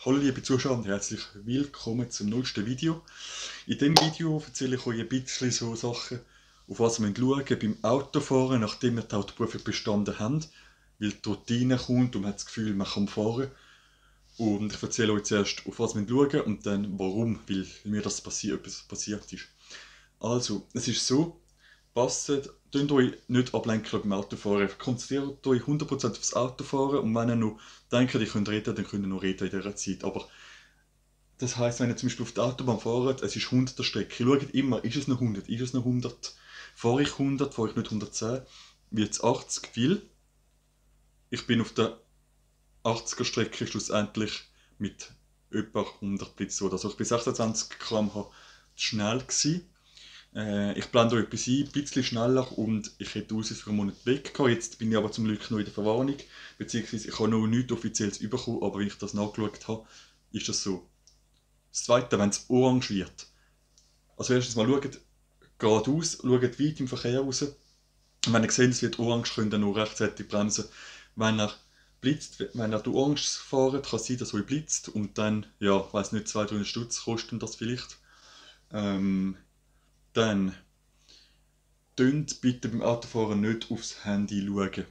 Hallo liebe Zuschauer und herzlich willkommen zum neuesten Video. In diesem Video erzähle ich euch ein bisschen so Sachen, auf was wir schauen müssen beim Autofahren, nachdem wir die Autoprüfung bestanden haben. Weil die Routine kommt und man hat das Gefühl, man kann fahren. Und ich erzähle euch zuerst, auf was wir schauen und dann warum, weil mir das etwas passiert ist. Also, es ist so, tönt euch nicht ablenken beim Autofahren. Konzentriert euch 100% aufs Autofahren und wenn ihr noch denkt, ihr könnt reden, dann könnt ihr noch reden in dieser Zeit. Aber das heisst, wenn ihr zum Beispiel auf der Autobahn fahrt, es ist 100er Strecke, schaut immer, ist es noch 100, ist es noch 100, fahre ich 100, fahre ich nicht 110, wie jetzt 80, weil ich bin auf der 80er Strecke schlussendlich mit etwa 100 Blitz oder so. Also ich bin 26 km/h zu schnell gewesen. Ich blende euch etwas ein, ein bisschen schneller und ich hätte Aussicht für einen Monat weg gehabt. Jetzt bin ich aber zum Glück noch in der Verwarnung, beziehungsweise ich habe noch nichts Offizielles bekommen, aber wenn ich das nachgeschaut habe, ist das so. Das Zweite, wenn es orange wird. Also erstens mal schaut geradeaus, schaut weit im Verkehr raus. Und wenn ihr seht, es wird orange, könnt ihr noch rechtzeitig bremsen. Wenn ihr blitzt, wenn ihr durch orange fahrt, kann es sein, dass euch blitzt und dann, ja, ich weiss nicht, 200-300 Stutz kostet das vielleicht. Dann tönt bitte beim Autofahren nicht aufs Handy schauen.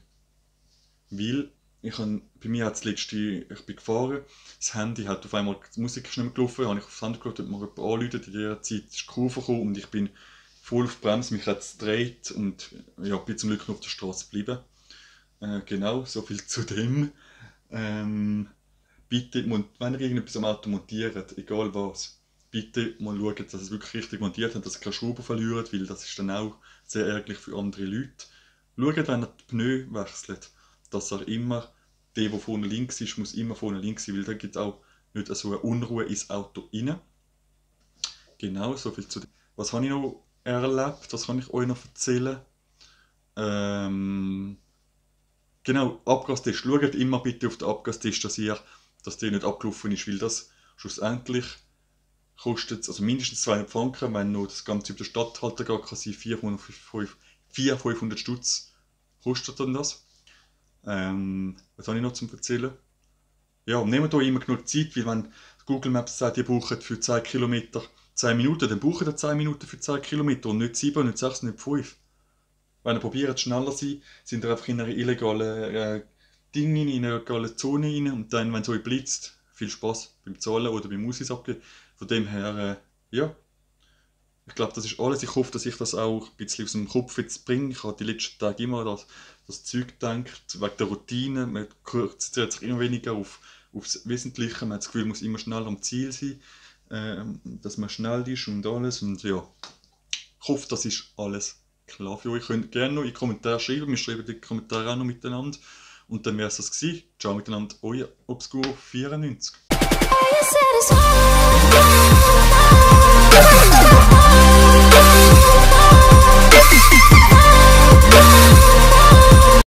Weil bei mir hat ich bin gefahren, das Handy hat auf einmal, die Musik ist nicht mehr gelaufen, habe ich aufs Handy geschaut, hat mir jemand angerufen, in dieser Zeit ist die Kurve gekommen und ich bin voll auf die Bremse, mich hat es gedreht und ja, bin zum Glück noch auf der Straße geblieben. Genau, so viel zu dem. Bitte, wenn ihr irgendetwas am Auto montiert, egal was, bitte mal schauen, dass es wirklich richtig montiert hat, dass ihr keine Schrauben verliert, weil das ist dann auch sehr ärgerlich für andere Leute. Schaut, wenn ihr die Pneu wechselt, dass er immer, der vorne links ist, muss immer vorne links sein, weil dann gibt es auch nicht so eine Unruhe ins Auto rein. Genau, so viel zu dem. Was habe ich noch erlebt? Was kann ich euch noch erzählen? Genau, Abgastest. Schaut immer bitte auf den Abgastest, dass der nicht abgelaufen ist, weil das schlussendlich kostet, also mindestens 200 Franken, wenn noch das Ganze über den Stadthalter geht, kann sein 400-500 Stutz kostet dann das. Was habe ich noch zum Erzählen? Ja, nehmt euch immer genug Zeit, weil wenn Google Maps sagt, ihr braucht für 10 Kilometer 10 Minuten, dann braucht ihr 10 Minuten für 10 Kilometer und nicht 7, nicht 6, nicht 5. Wenn ihr probiert schneller zu sein, sind ihr einfach in einer illegalen Ding in einer illegalen Zone rein und dann, wenn es euch blitzt, viel Spaß beim Zahlen oder beim Aussies abgeben. Von dem her, ja, ich glaube, das ist alles. Ich hoffe, dass ich das auch ein bisschen aus dem Kopf jetzt bringe. Ich habe die letzten Tage immer das Zeug gedacht, wegen der Routine. Man konzentriert sich immer weniger aufs Wesentliche. Man hat das Gefühl, man muss immer schneller am Ziel sein, dass man schnell ist und alles. Und ja, ich hoffe, das ist alles klar für euch. Ihr könnt gerne noch in die Kommentare schreiben. Wir schreiben die Kommentare auch noch miteinander. Und dann wäre es das gewesen. Ciao miteinander, euer Obscure 94.